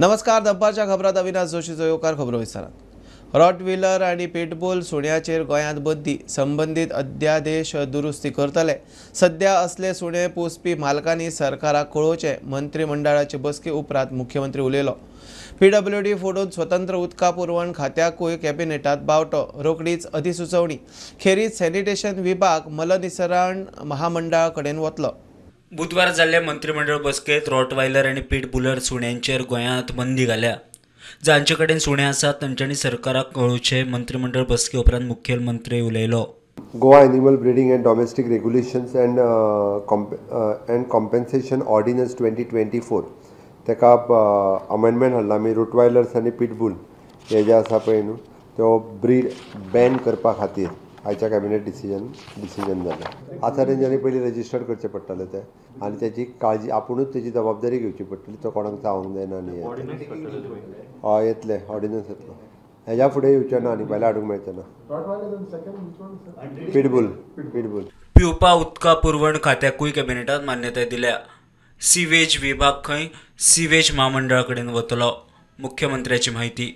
नमस्कार, दनपारच्या खबरात अविनाश जोशीचो येवकार. खबरो विस्तारान. रॉटव्हीलर आनी पिटबूल सुण्याचेर गोंयांत बंदी, संबंदीत अध्यादेश दुरुस्ती करतले. सध्या असले सुणे पोसपी मालकांनी सरकाराक कळोवचें, मंत्रिमंडळाचे बसके उपरांत मुख्यमंत्री उलयलो. पीडब्ल्यूडी फोडून स्वतंत्र उदका पुरवण खात्याकूय कॅबिनेटात बावटो, रोखडीच अधिसुचोवणी. खेरीत सॅनिटेशन विभाग मलनिसरण महामंडळा कडेन वतलो. बुधवार जाल्ले मंत्रिमंडळ बसकेत रॉटवायलर आनी पिटबुलर सुण्यांचेर गोंयांत बंदी घाल्या. जांचे कडेन सुणे आसात तांच्यांनी सरकाराक कळोवचें, मंत्रिमंडळ बसके उपरांत मुख्यमंत्री उलयलो. Goa animal breeding and domestic regulations and compensation ordinance 2024 ताका अमेंडमेंट हाडला आमी. रोटवायलर्स आनी पिटबूल हे जे आसा पळय न्हू, त्यो ब्रीड बॅन करपा खातीर आयच्या कॅबिनेट डिसिजन जालें. आतां तेंच्यांनी पयलीं रजिस्टर्ड करचें पडटलें तें, आनी तेजी काळजी आपुणूच तेजी जबाबदारी घेवची पडटली, तो कोणाक चावंक जायना. आनी हय येतलें, ऑर्डिनन्स येतलो, हेज्या फुडें येवचें ना आनी भायलें हाडूंक मेळचें ना. Pitbull pitbull. पिवपा उदका पुरवण खात्याकूय कॅबिनेटान मान्यताय दिल्या. सिवेज विभाग खंय सिवेज म्हामंडळा कडेन वतलो, मुख्यमंत्र्याची म्हायती.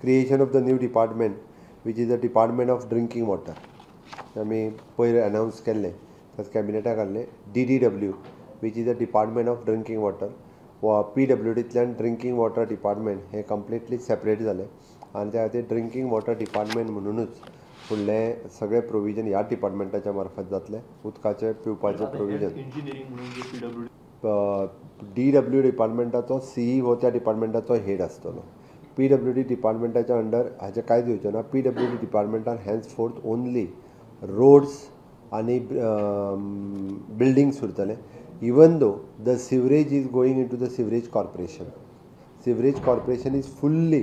Creation of the new department which is the department of drinking water, आमी पयर अनावन्स केल्लें, तशें कॅबिनेटाक घाल्लें. D D W which is the department of drinking water, वा पी डब्ल्यू डींतल्यान ड्रिंकींग वॉटर डिपार्टमेंट हें कंप्लिटली सेपरेट जालें आनी त्या खातीर ड्रिंकींग वॉटर डिपार्टमेंट म्हणुनूच फुडलें सगळें प्रोविजन ह्या डिपार्टमेंटाच्या मार्फत जातलें. उदकाचें पिवपाचें प्रोविजन डी डब्ल्यू डिपार्टमेंटाचो सीई हो त्या डिपार्टमेंटाचो हेड आसतलो. पी डब्ल्यू डी डिपार्टमेंटाच्या अंडर हाचें कांयच येवचें ना. पी डब्ल्यू डी डिपार्टमेंटान हेन्स फोर्थ ओनली रोड्स आनी बिल्डिंग्स उरतले. Even though the sewerage is going into the sewerage corporation, sewerage corporation is fully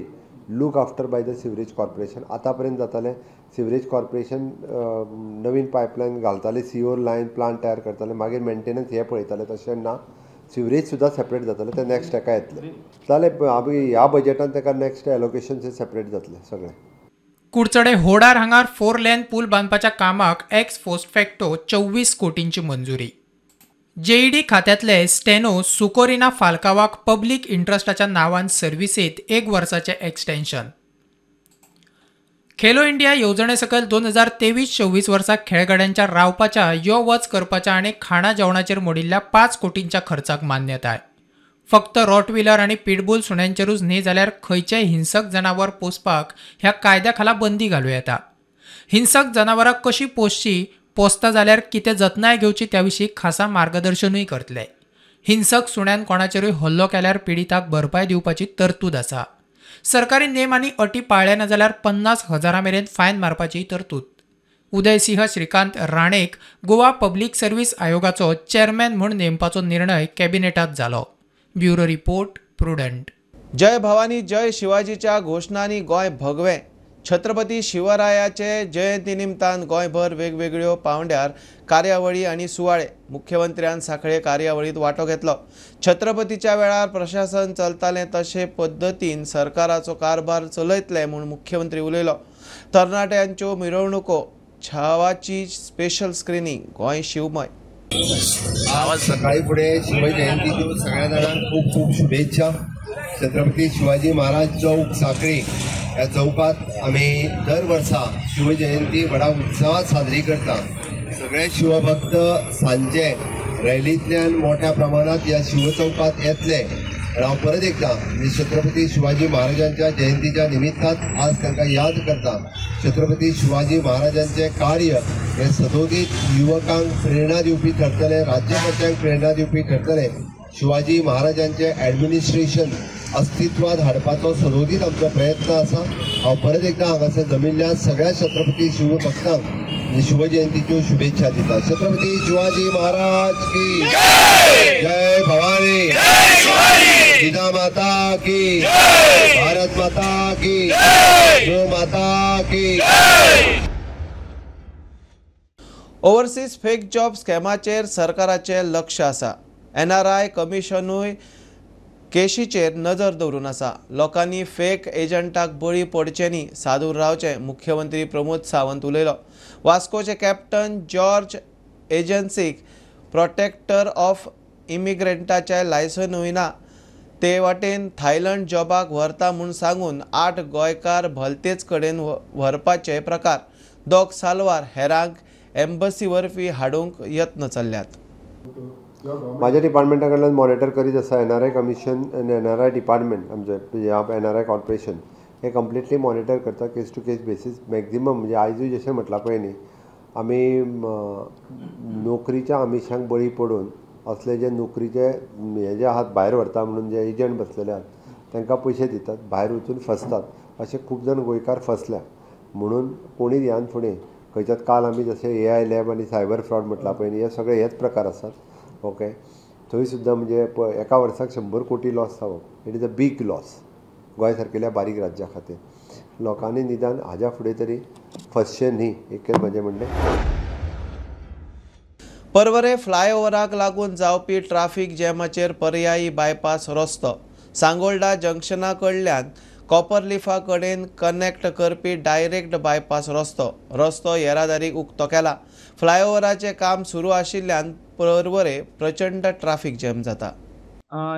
look after by the sewerage corporation. आतां पर्यंत जातालें सिवरेज कॉर्पोरेशन नवीन पायपलायन घालताले, सिवर line plant तयार करताले, मागीर मेंटेनन्स हें पळयताले. तशें ना, सिवरेज सुद्दां सेपरेट जातलें, तें नॅक्स्ट हेका येतलें. जालें, आमी ह्या बजेटान ताका नॅक्स्ट एलोकेशन सेपरेट जातलें सगळें. कुडचडे होडार हांगार 4 लेन पूल बांदपाच्या कामाक एक्स पोस्ट फॅक्टो 24 कोटींची मंजुरी. जेईडी खात्यांतले स्टेनो सुकोरिना फाल्कावाक पब्लीक इंट्रस्टाच्या नांवान सर्विसेंत 1 वर्साचें एक्सटेन्शन. खेलो इंडिया येवजणे सकयल 2023-24 वर्सा खेळगड्यांच्या रावपाच्या, यो वच करपाच्या आनी खाणा जेवणाचेर मोडिल्ल्या 5 कोटींच्या खर्चाक मान्यताय. फक्त रॉटव्हीलर आनी पिटबूल सुण्यांचेरूच न्ही जाल्यार खंयचेय हिंसक जनावर पोसपाक ह्या कायद्या खाला बंदी घालूं येता. हिंसक जनावरां कशी पोसची, पोसता जाल्यार कितें जतनाय घेवची त्या विशीं खासा मार्गदर्शनूय करतले. हिंसक सुण्यान कोणाचेरूय हल्लो केल्यार पिडिताक भरपाय दिवपाची तरतूद आसा. सरकारी नेम आनी अटी पाळ्ळे ना जाल्यार 50,000 मेरेन फायन मारपाची तरतूद. उदयसिंह श्रीकांत राणेक गोवा पब्लीक सर्व्हिस आयोगाचो चेअरमॅन म्हूण नेमपाचो निर्णय कॅबिनेटात जालो. Bureau report, Prudent. जय भवानी जय शिवाजीच्या घोशणांनी गोंय भगवें. छत्रपती शिवरायाचे जयंती निमतान गोंयभर वेगवेगळ्यो पावंड्यार कार्यावळी आनी सुवाळे. मुख्यमंत्र्यान सांखळे कार्यावळींत वांटो घेतलो. छत्रपतीच्या वेळार प्रशासन चलतालें तशे पद्दतीन सरकाराचो कारभार चलयतले म्हूण मुख्यमंत्री उलयलो. तरणाट्यांच्यो मिरवणुको, छावाची स्पेशल स्क्रिनींग, गोंय शिवमय. आज सकाळी फुडें शिवजयंतीच्यो सगळ्या जाणांक खूब खूब शुभेच्छा. छत्रपती शिवाजी महाराज चौक सांखळी ह्या चौकात आमी दर वर्सा शिवजयंती व्हडा उत्सवात साजरी करता. सगळे शिवभक्त सांजे रॅलींतल्यान मोठ्या प्रमाणात ह्या शिवचौकात येतले. आनी हांव परत एकदां छत्रपती शिवाजी महाराजांच्या जयंतीच्या निमित्तान आज तांकां याद करता. छत्रपती शिवाजी महाराजांचें कार्य हें सदोदीत युवकांक प्रेरणा दिवपी ठरतलें, राज्यकर्त्यांक प्रेरणा दिवपी ठरतलें. शिवाजी महाराजांचें ॲडमिनिस्ट्रेशन अस्तित्वात हाडपाचो सदोदीत आमचो प्रयत्न आसा. हांव परत एकदां हांगासर जमिल्ल्या सगळ्या छत्रपती शिवभक्तांक शिवजयंतीच्यो शुभेच्छा दिता. छत्रपती शिवाजी महाराज की जय, भवानी जिजा माता की, भारत माता की, गो माता की. ओवरसीज फेक जॉब स्कॅमाचेर सरकाराचें लक्ष आसा. एनआरआय कमिशनूय केशीचेर नजर दवरून आसा. लोकांनी फेक एजंटाक बळी पडचे न्ही, सादूर रावचें, मुख्यमंत्री प्रमोद सावंत उलयलो. वास्कोचे कॅप्टन जॉर्ज एजन्सीक प्रोटेक्टर ऑफ इमिग्रंटाचें लायसनूय ना. ते वाटेन थायलंड जॉबाक व्हरता म्हूण सांगून 8 गोंयकार भलतेच कडेन व्हरपाचे प्रकार 2 साल्वार हेरांक एम्बसी वरवीं हाडूंक यत्न चल्ल्यात। म्हाज्या डिपार्टमेंटा कडल्यान मॉनिटर करीत आसा NRI commission आनी एनआरआय डिपार्टमेंट आमचें एनआरआय कॉर्पोरेशन हे कंप्लिटली मॉनिटर करता case to case basis. Maximum म्हणजे आयजूय जशें म्हटलां पळय न्ही, आमी नोकरीच्या आमिशांक बळी पडून असले जे नोकरीचे हे जे आहात भायर व्हरता म्हणून जे एजंट बसलेले आहात तांकां पयशे दितात, भायर वचून फसतात। अशे खूब जाण गोंयकार फसल्या म्हणून कोणी ह्यान फुडें खंयच्यात काल आमी जशें एआय लॅब आनी सायबर फ्रॉड म्हटलां पळय न्ही, हे सगळे हेच प्रकार आसात। ओके, थंय सुद्दां म्हणजे एका वर्साक 100 कोटी लॉस जावप, it is a big loss Goa सारकेल्या बारीक राज्या खातीर। लोकांनी निदान हाज्या फुडें तरी फसचें न्ही, एक म्हजें म्हणणें। पर्वरे फ्लायओव्हराक लागून जावपी ट्राफिक जॅमाचेर पर्यायी बायपास रस्तो सांगोल्डा जंक्शना कडल्यान कॉपरलिफा कडेन कनेक्ट करपी डायरेक्ट बायपास रस्तो येरादारीक उक्तो केला। फ्लायओव्हराचें काम सुरू आशिल्ल्यान पर्वरे प्रचंड ट्राफिक जॅम जाता।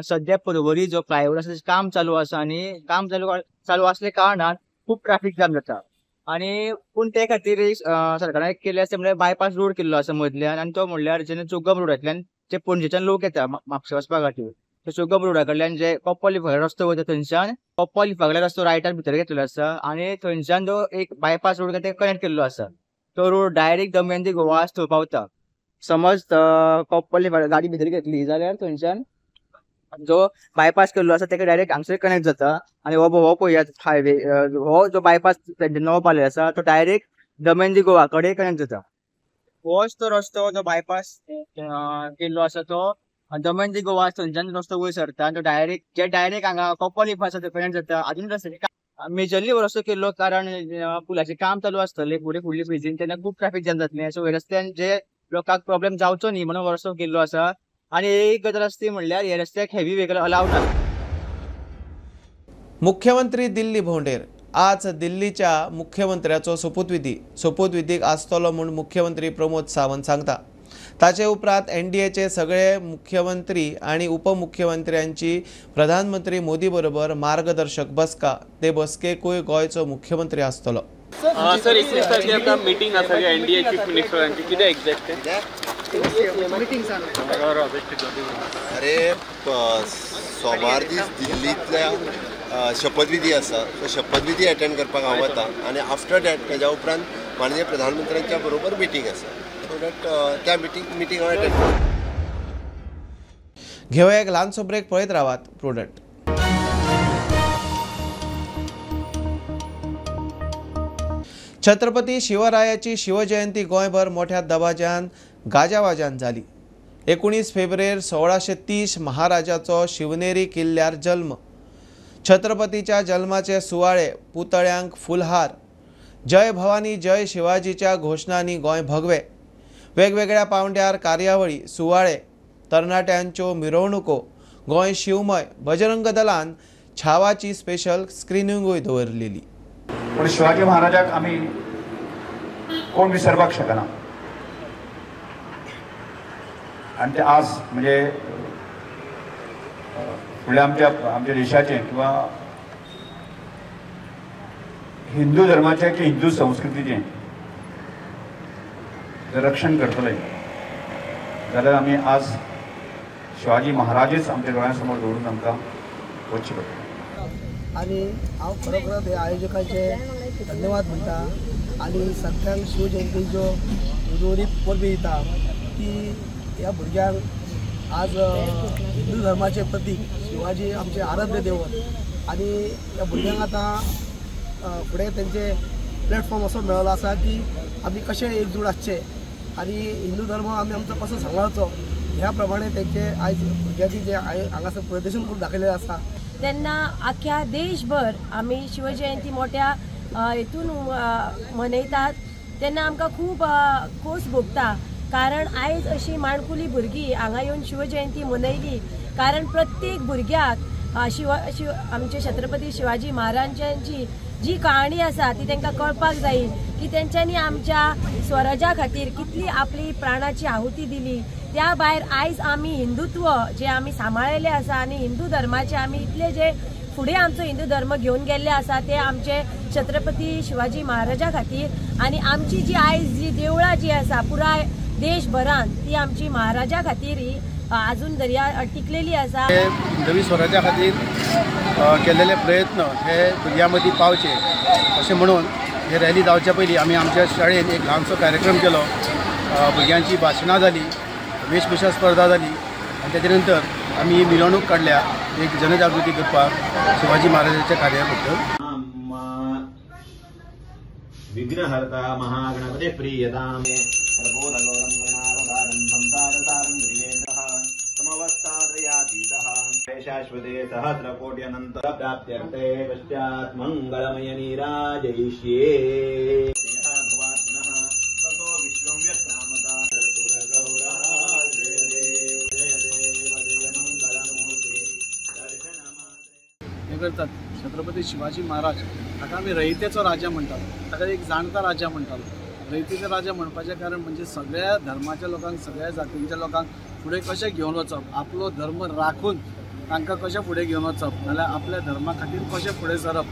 सध्या पर्वरी जो फ्लायओव्हर आसा काम चालू आसा आनी काम चालू असल्या कारणान खूब ट्राफिक जॅम जाता आनी पूण ते खातीर सरकारान एक केल्लें आसा म्हणल्यार बायपास रोड केल्लो आसा मदल्यान, आनी तो म्हणल्यार जेन्ना चोगम रोडांतल्यान जे पणजेच्यान लोक येता म्हापशा वचपा खातीर, तो चोगम रोडा कडल्यान जे कॉपर रस्तो वयता थंयच्यान कॉपर लिफा रस्तो रायटान भितर घेतलेलो आसा आनी थंयच्यान जो एक बायपास रोड ते कनेक्ट केल्लो आसा, तो रोड डायरेक्ट दमयंती गोवा थंय पावता। समज कॉपर लिफा गाडी भितर घेतली जाल्यार थंयच्यान जो बायपास केल्लो आसा तेका डायरेक्ट हांगसर कनेक्ट जाता आनी हो पळयात हायवे हो जो बायपास तेंचे नवो पाले आसा तो डायरेक्ट दमयंती गोवा कडेन कनेक्ट जाता। होच तो रस्तो जो बायपास केल्लो आसा तो दमयंती गोवा थंयच्यान रस्तो वयर सरता आनी तो डायरेक्ट जे डायरेक्ट हांगा कॉपर लिफा आसा थंय कनेक्ट जाता। आजून रस्त्याचें मेजरली हो रस्तो केल्लो कारण पुलाचें काम चालू आसतलें फुडें फुडली फेजीन, तेन्ना खूब ट्राफीक जॅम जातलें, सो रस्त्यान जे लोकांक प्रॉब्लेम जावचो न्ही म्हणून हो रस्तो केल्लो आसा। आनी एक गजाल आसा ती म्हणल्यार ह्या रस्त्याक हेवी व्हेकल अलाव ना। मुख्यमंत्री दिल्ली भोंवडेर आज दिल्लीच्या मुख्यमंत्र्याचो सोपूतविधी सोपूतविधीक आसतलो म्हूण मुख्यमंत्री प्रमोद सावंत सांगता। ताचे उपरांत एनडीएचे सगळे मुख्यमंत्री आनी उपमुख्यमंत्र्यांची प्रधानमंत्री मोदी बरोबर मार्गदर्शक बसका, ते बसकेकूय गोंयचो मुख्यमंत्री आसतलो। सर, 21 तारखेर आतां मिटींग आसा एनडीए चीफ मिनिस्टरांची, कितें एक्झॅक्ट? अरे सोमार दीस दिल्लींतल्या शपथविधी आसा, तो शपथविधी अटेंड करपाक हांव वता आनी आफ्टर that तेज्या उपरांत माननीय प्रधानमंत्र्यांच्या बरोबर मिटींग आसा, सो that त्या मिटींग हांव अटेंड करता। घेवया एक ल्हानसो ब्रेक, पळयत रावात प्रुडंट। छत्रपती शिवरायाची शिवजयंती गोंयभर मोठ्या दबाज्यान गाजावाजान जाली। 19 फेब्रुवारी 1630 महाराजाचो शिवनेरी किल्ल्यार जल्म। छत्रपतीच्या जल्माचे सुवाळे, पुतळ्यांक फुलहार, जय भवानी जय शिवाजीच्या घोशणांनी गोंय भगवे। वेगवेगळ्या पावंड्यार कार्यावळी, सुवाळे, तरणाट्यांच्यो मिरवणुको, गोंय शिवमय बजरंग दलान छावाची स्पेशल स्क्रिनिंगूय दवरलेली। पूण शिवाजी महाराजाक आमी कोण विसरपाक शकना आनी ते आज म्हणजे फुडल्या आमच्या आमच्या देशाचें किंवा हिंदू धर्माचें की हिंदू संस्कृतीचें जर रक्षण करतले जाल्यार आमी आज शिवाजी महाराजच आमच्या दोळ्यां समोर दवरून आमकां वचचें पडटलें। आनी हांव खरोखर हे आयोजकांचे धन्यवाद म्हणटा आनी सगळ्यांक शिवजयंतीच्यो उर्वरीत परबी दिता की ह्या भुरग्यांक आज हिंदू धर्माचे प्रतीक शिवाजी आमचे आराध्य देवत आनी ह्या भुरग्यांक आतां फुडें तेंचे प्लॅटफॉर्म असो मेळ्ळो आसा की आमी कशें एकजूट आसचे आनी हिंदू धर्म आमी आमचो कसो सांबाळचो ह्या प्रमाणे तेंचे आयज भुरग्यांची जे हांगासर प्रदर्शन करून दाखयलेलें आसा। तेन्ना आख्या देशभर आमी शिवजयंती मोठ्या हेतून मनयतात तेन्ना आमकां खूब खोस भोगता, कारण आयज अशी माणकुली भुरगीं हांगा येवन शिवजयंती मनयली, कारण प्रत्येक भुरग्याक शिव शिव आमचे छत्रपती शिवाजी महाराजांची जी कहाणी आसा ती तांकां कळपाक जाय की तेंच्यांनी आमच्या स्वराज्या खातीर कितली आपली प्राणाची आहुती दिली. त्या भायर आयज आमी हिंदुत्व जे आमी सांबाळिल्लें आसा आनी हिंदू धर्माचे आमी इतले जे फुडें आमचो हिंदू धर्म घेवन गेल्ले आसा ते आमचे छत्रपती शिवाजी महाराजा खातीर. आनी आमची जी आयज जी देवळां जी आसा पुराय देशभरान ती आमची महाराजा खातीर ही अजून दर्या टिकलेली आसा. हिंदवी स्वराज्या खातीर केलेले प्रयत्न हे भुरग्यां मदीं पावचे अशें म्हणून हे रॅली जावच्या पयलीं आमी आमच्या शाळेन एक ल्हानसो कार्यक्रम केलो. भुरग्यांची भाशणां जाली, वेशभूषा स्पर्धा जाली आनी तेजे नंतर आमी ही मिरवणूक काडल्या एक जनजागृती करपाक शिवाजी महाराजाच्या कार्या बद्दल. विघ्नहर्ता महागणपती प्रियतां शाश्वते सहस्रकोटि अनंत प्राप्त्यर्थे पश्चात् मंगलमय नीराजयिष्ये. हे करतात छत्रपती शिवाजी महाराज हाका आमी रयतेचो राजा म्हणटात, ताका एक जाणता राजा म्हणटात. रयतेचो राजा म्हणपाचें कारण म्हणजे सगळ्या धर्माच्या लोकांक, सगळ्या जातींच्या लोकांक फुडें कशें घेवन वचप, आपलो धर्म राखून तांकां कशें फुडें घेवन वचप, नाल्यार आपल्या धर्मा खातीर कशें फुडें सरप,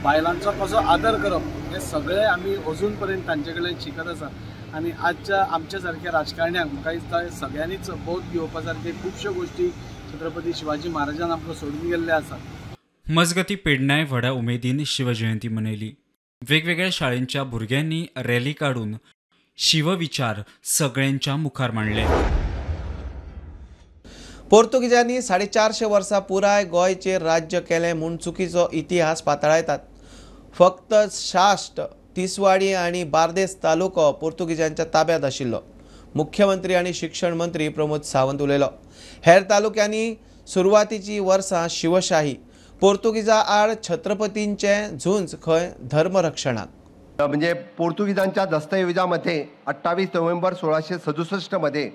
बायलांचो कसो आदर करप, हें सगळें आमी अजून पर्यंत तांचे कडल्यान शिकत आसा. आनी आजच्या आमच्या सारक्या राजकारण्यांक म्हाका दिसता सगळ्यांनीच बोध घेवपा सारखे खुबश्यो गोश्टी छत्रपती शिवाजी महाराजान आमकां सोडून गेल्ले आसात. मजगती पेडण्याय व्हडा उमेदीन शिवजयंती मनयली. वेगवेगळ्या शाळेंच्या भुरग्यांनी रॅली काडून शिवविचार सगळ्यांच्या मुखार मांडले. पोर्तुगीजांनी 450 वर्सां पुराय गोंयचेर राज्य केलें म्हूण चुकीचो इतिहास पातळायतात. फक्त साश्ट, तिसवाडी आनी बार्देस तालुको पोर्तुगीजांच्या ताब्यात आशिल्लो. मुख्यमंत्री आनी शिक्षण मंत्री प्रमोद सावंत उलयलो. हेर तालुक्यांनी सुरवातीची वर्सां शिवशाही, पोर्तुगीजा आड छत्रपतींचें झुंज खंय धर्मरक्षणाक. म्हणजे पोर्तुगीजांच्या दस्तऐवजामध्ये 28 नोव्हेंबर 1667 मध्ये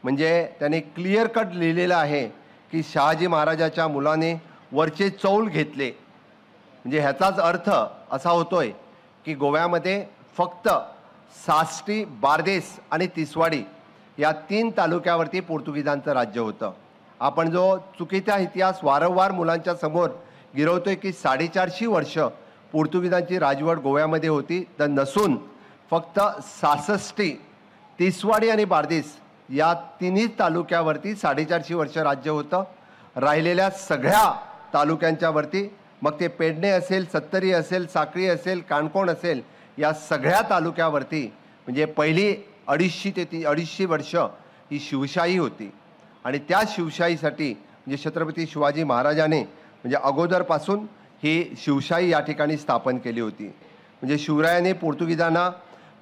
म्हणजे त्याने क्लिअर कट लिहिलेलं आहे की शहाजी महाराजाच्या मुलाने वरचे चौल घेतले. म्हणजे ह्याचाच अर्थ असा होतोय की गोव्यामध्ये फक्त साष्टी, बार्देस आणि तिसवाडी या 3 तालुक्यावरती पोर्तुगीजांचं राज्य होतं. आपण जो चुकीचा इतिहास वारंवार मुलांच्या समोर गिरवतोय की 450 वर्ष पोर्तुगीजांची राजवट गोव्यामध्ये होती, तर नसून फक्त 66, तिसवाडी आणि बार्देस या तिन्ही तालुक्यावरती 450 वर्ष राज्य होतं. राहिलेल्या सगळ्या तालुक्यांच्यावरती, मग ते पेडणे असेल, सत्तरी असेल, साक्री असेल, काणकोण असेल, या सगळ्या तालुक्यावरती म्हणजे पहिली 250 ते 250 वर्ष ही शिवशाही होती. आणि त्या शिवशाहीसाठी म्हणजे छत्रपती शिवाजी महाराजाने म्हणजे अगोदरपासून ही शिवशाही या ठिकाणी स्थापन केली होती. म्हणजे शिवरायाने पोर्तुगीजांना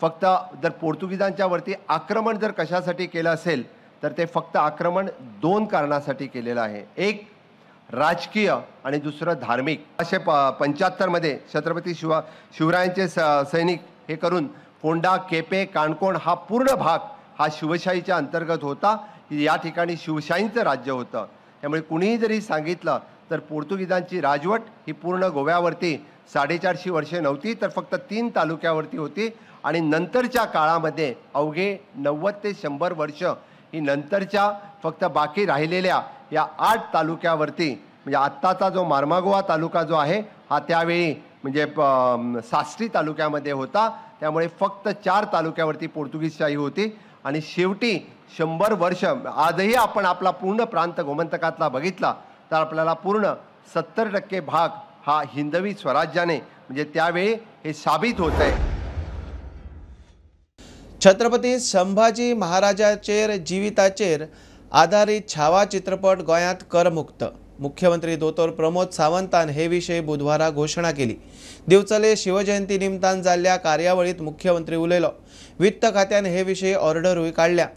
फक्त जर पोर्तुगीजांच्यावरती आक्रमण जर कशासाठी केलं असेल तर ते फक्त आक्रमण 2 कारणासाठी केलेलं आहे. एक राजकीय आणि दुसरं धार्मिक. 1975 मध्ये छत्रपती शिवरायांचे सैनिक हे करून फोंडा, केपे, काणकोण हा पूर्ण भाग हा शिवशाहीच्या अंतर्गत होता. या ठिकाणी शिवशाहींचं राज्य होतं. त्यामुळे कुणीही जरी सांगितलं तर पोर्तुगीजांची राजवट ही पूर्ण गोव्यावरती 450 वर्षे नव्हती, तर फक्त 3 तालुक्यावरती होती. आणि नंतरच्या काळामध्ये अवघे 90 ते 100 वर्ष ही नंतरच्या फक्त बाकी राहिलेल्या या 8 तालुक्यावरती, म्हणजे आत्ताचा जो मार्मागोवा तालुका जो आहे हा त्यावेळी म्हणजे साष्टी तालुक्यामध्ये होता. त्यामुळे फक्त 4 तालुक्यावरती पोर्तुगीजशाही होती. आणि शेवटी 100 वर्ष आजही आपण आपला पूर्ण प्रांत गोमंतकातला बघितला तर आपल्याला पूर्ण 70% भाग हा हिंदवी स्वराज्याने म्हणजे त्यावेळी हे साबित होत आहे. छत्रपती संभाजी महाराजाचेर जिविताचेर आधारित छावा चित्रपट गोंयांत करमुक्त. मुख्यमंत्री दोतोर प्रमोद सावंतान हे विषयी बुधवारा घोषणा केली. दिवचले शिवजयंती निमतान जाल्ल्या कार्यावळीत मुख्यमंत्री उलयलो. वित्त खात्यान हे विषयी ऑर्डरूय काडल्या.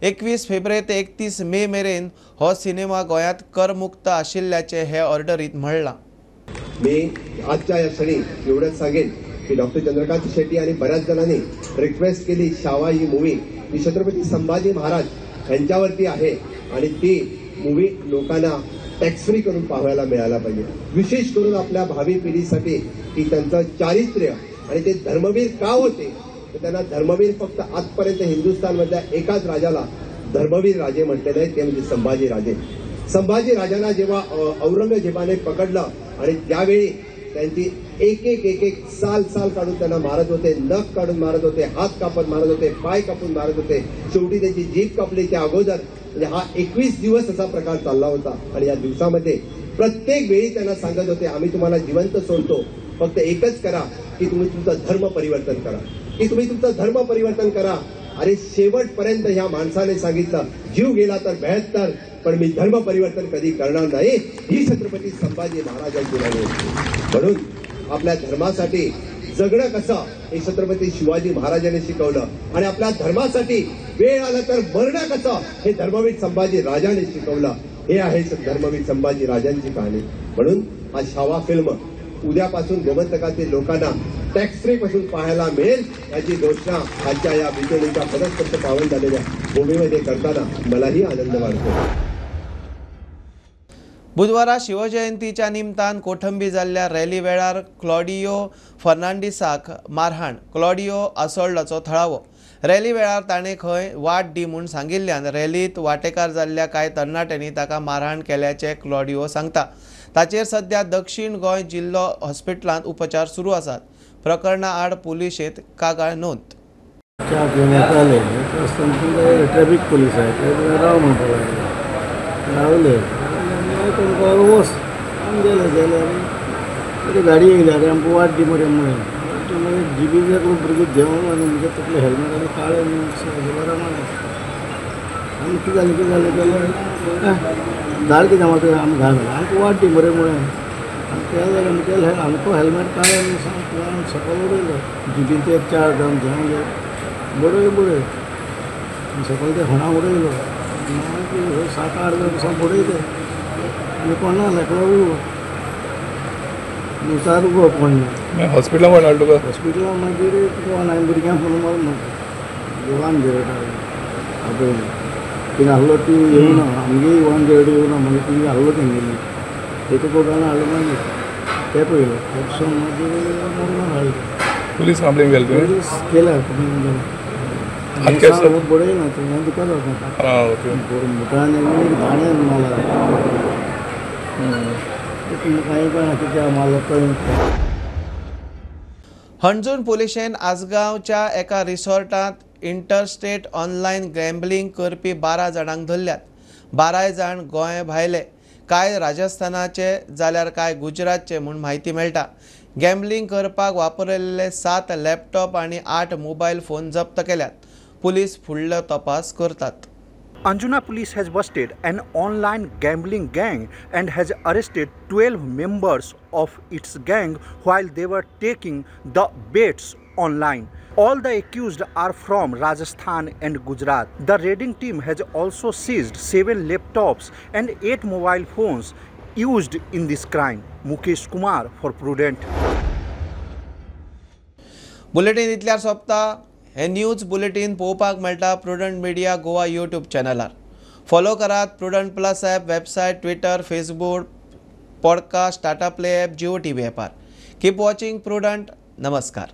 21 फेब्रुवारी ते 31 मे मेरेन हो सिनेमा गोंयांत करमुक्त आशिल्ल्याचें हे ऑर्डरीत म्हणलां. मी आजच्या या क्षणी एवढंच सांगेन की डॉक्टर चंद्रकांत शेट्टी आणि बऱ्याच जणांनी रिक्वेस्ट केली छावा ही मूवी ही छत्रपती संभाजी महाराज यांच्यावरती आहे आणि ती मूवी लोकांना टॅक्स फ्री करून पाहायला मिळायला पाहिजे. विशेष करून आपल्या भावी पिढीसाठी की त्यांचं चारित्र्य आणि ते धर्मवीर का होते, तर त्यांना धर्मवीर फक्त आजपर्यंत हिंदुस्थानमधल्या एकाच राजाला धर्मवीर राजे म्हटलेले आहे, ते म्हणजे संभाजी राजे. संभाजी राजांना जेव्हा औरंगजेबाने पकडलं आणि त्यावेळी त्यांची एक एक एक एक साल साल काढून त्यांना मारत होते, नख काढून मारत होते, हात कापत मारत होते, पाय कापून मारत होते, शेवटी त्यांची जीभ कापली त्या अगोदर. म्हणजे हा 21 दिवस असा प्रकार चालला होता आणि या दिवसामध्ये प्रत्येक वेळी त्यांना सांगत होते, आम्ही तुम्हाला जिवंत सोडतो, फक्त एकच करा की तुम्ही तुमचं धर्म परिवर्तन करा, की तुम्ही तुमचं धर्म परिवर्तन करा. अरे शेवटपर्यंत ह्या माणसाने सांगितलं, जीव गेला तर 72, पण मी धर्म परिवर्तन कधी करणार नाही. ही छत्रपती संभाजी महाराजांची वाणी होती. म्हणून आपल्या धर्मासाठी जगणं कसं हे छत्रपती शिवाजी महाराजांनी शिकवलं आणि आपल्या धर्मासाठी वेळ आला तर मरणं कसं हे धर्मवीर संभाजी राजाने शिकवलं. हे आहे धर्मवीर संभाजी राजांची कहाणी. म्हणून हा छावा फिल्म उद्यापासून गोमंतकातील लोकांना टॅक्स फ्री पासून पाहायला मिळेल याची घोषणा आजच्या या बिचोलीच्या पदस्पर्श पावन झालेल्या भूमीमध्ये करताना मलाही आनंद वाटतो. बुधवारा शिवजयंतीच्या निमतान कोठंबी जाल्ल्या रॅली वेळार क्लॉडियो फर्नांडीसाक मारहाण. क्लॉडियो आसोल्डाचो थळावो. रॅली वेळार ताणें खंय वाट दी म्हूण सांगिल्ल्यान रॅलींत वाटेकार जाल्ल्या कांय तरणाट्यांनी ताका मारहाण केल्याचें क्लॉडियो सांगता. ताचेर सध्या दक्षिण गोंय जिल्लो हॉस्पिटलांत उपचार सुरू आसात. प्रकरणा आड पुलिशेंत कागाळ नोंद. ट्रॅफिक पोलीस आहे राव म्हणपाक लागले, रावले तुमकां वच आमी गेले गेले आनी गाडी येयली, आरे आमकां वाट दी मरे म्हणून मागीर जिबी भुरगीं देंवन आनी म्हजे तकले हेल्मेट आनी काळें बरें मारलें. आनी कितें जालें कितें जालें जाल्यार धाड कितें मारता आमी घाल आमकां वाट दी मरे म्हणून आनी तें जालें म्हजे आमकां हेल्मेट काळें आनी सकयल उडयलो जिबीन ते 4 जाण देंवले बडय बडय सकयल ते होणा उडयलो मागीर 7-8 जाण बडयले आनी कोण ना एकलो उरलो विचार उगो कोण ना. हॉस्पिटलान कोण हाडलो तुका? हॉस्पिटलान मागीर कोण हांवें भुरग्यांक फोन मारून म्हणटा 108 आपयलें तिंगा आहलो ती येवना आमगे 108 येवना मागीर तिंगा आहलो तेंगेली एक कोगान हाडलो मागीर ते पयलो तेपसून मागीर मरगांव हाडलो. पुलीस कंप्लेन केली तुवें? पुलीस केल्या कंप्लेन केल्या. बडयना तें दुखत जाता मुठान दाण्यान मारला कांय कळना कित्याक मारलो कळना. हणजूण पुलिशेन आसगांवच्या एका रिसॉर्टांत इंटरस्टेट ऑनलायन गॅम्बलिंग करपी 12 जाणांक धरल्यात. 12 जाण गोंय भायले, कांय राजस्थानाचे जाल्यार कांय गुजरातचे म्हूण म्हायती मेळटा. गॅम्बलिंग करपाक वापरिल्ले 7 लॅपटॉप आनी 8 मोबायल फोन जप्त केल्यात. पुलीस फुडलो तपास करतात. Anjuna police has busted an online gambling gang and has arrested 12 members of its gang while they were taking the bets online. All the accused are from Rajasthan and Gujarat. The raiding team has also seized 7 laptops and 8 mobile phones used in this crime. Mukesh Kumar for Prudent. Bulletin इतल्यार सोंपता. हे news bulletin पळोवपाक मेळटा Prudent media Goa YouTube चॅनलार. Follow करात Prudent plus app, website, Twitter, Facebook, podcast, Tata Play app, Jio TV ॲपार. Keep watching Prudent. नमस्कार.